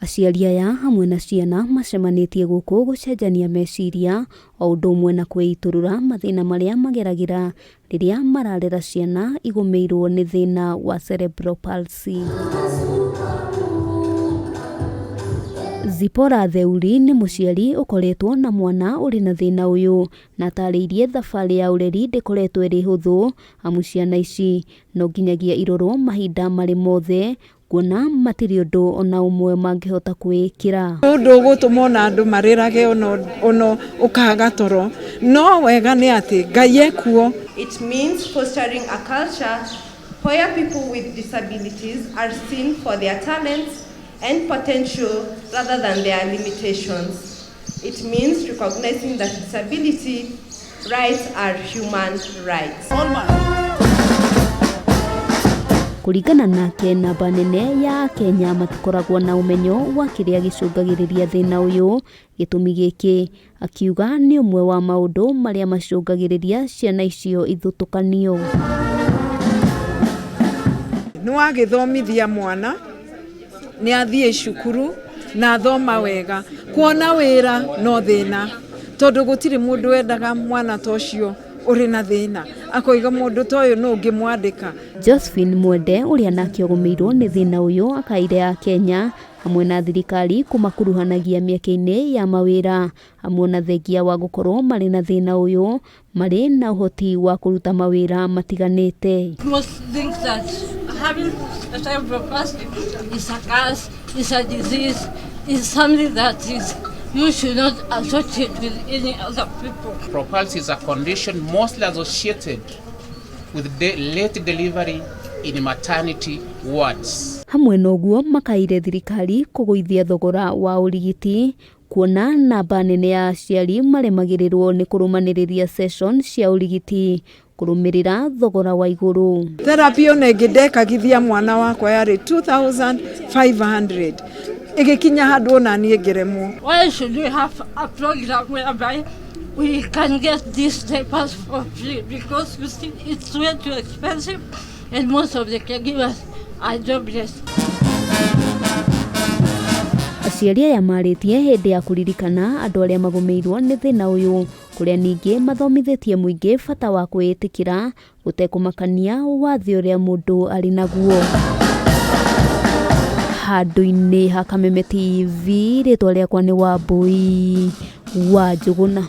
Aciari aya hamwe na ciana macemanĩtie gũkũ gũcenjania meciria o ũndũ ũmwe na kwĩitũrũra mathĩna marĩa mageragĩra rĩrĩa mararera ciana igũmĩirwo nĩ thĩna wa cerebral palsy. Zipporah Theuri nĩ mũciari ũkoretwo na mwana ũrĩ na thĩna ũyũ na atarĩirie thabarĩ ya ũreri ndĩkoretwo ĩrĩ hũthũ amu ciana ici no nginyagia irorwo mahinda marĩ mothe kuona matirĩ ũndũ ona ũmwe mangĩhota kwĩĩkĩra. Ũndũ ũgũtũma ona andũ marĩrage ona ũkaga toro, no wega nĩ atĩ Ngai ekuo. It means fostering a culture where people with disabilities are seen for their talents and potential rather than their limitations. It means recognizing that disability rights are human rights. Kũringana nake, namba nene ya Akenya matikoragwo na ũmenyo wa kĩrĩa gĩcũngagĩrĩria thĩna ũyũ. Gĩtũmi gĩkĩ akiuga nĩ ũmwe wa maũndũ marĩa macũngagĩrĩria ciana icio ithutũkanio. Nĩ wagĩthomithia mwana nĩ athiĩ cukuru na athoma wega, kuona wĩra no thĩna tondũ gũtirĩ mũndũ wendaga mwana ta ũcio ũrĩ na thĩna, akoiga mũndũ ta ũyũ nũ ũngĩmwandĩka. Josephine Mwende ũrĩa nake ũgũmĩirwo nĩ thĩna ũyũ akaire Akenya hamwe na thirikari kũmakuruhanagia mĩeke-inĩ ya mawĩra hamwe na thengia wa gũkorwo marĩ na thĩna ũyũ marĩ na ũhoti wa kũruta mawĩra matiganĩte. Most think that having a cerebral palsy is a curse, is a disease, is something that is you should not associate with any other people. Palsy is a condition mostly associated with late delivery in maternity wards. Hamwe na ũguo makaire thirikari kũgũithia thogora wa ũrigiti kuona namba nene ya aciari maremagĩrĩrwo nĩ kũrũmanĩrĩria session cia ũrigiti kũrũmĩrĩra thogora wa igũrũ. Therapy ona ĩngĩ ndekagithia mwana wakwa yarĩ 2500 ĩgĩkinya handũ ona niĩ ngĩremwo. Why should we have a program whereby we can get these diapers for free? Because you see, it's way too expensive and most of the caregivers are jobless. Aciari aya marĩtie hĩndĩ ya kũririkana andũ arĩa magũmĩirwo nĩ thĩna ũyũ kũrĩa ningĩ mathomithĩtie mũingĩ bata wa kwĩĩtĩkĩra gũtekũmakania wathe ũrĩa mũndũ arĩ naguo. Handũ-inĩ ha Kameme TV, rĩtwa rĩakwa nĩ Wambui wa Njũgũna.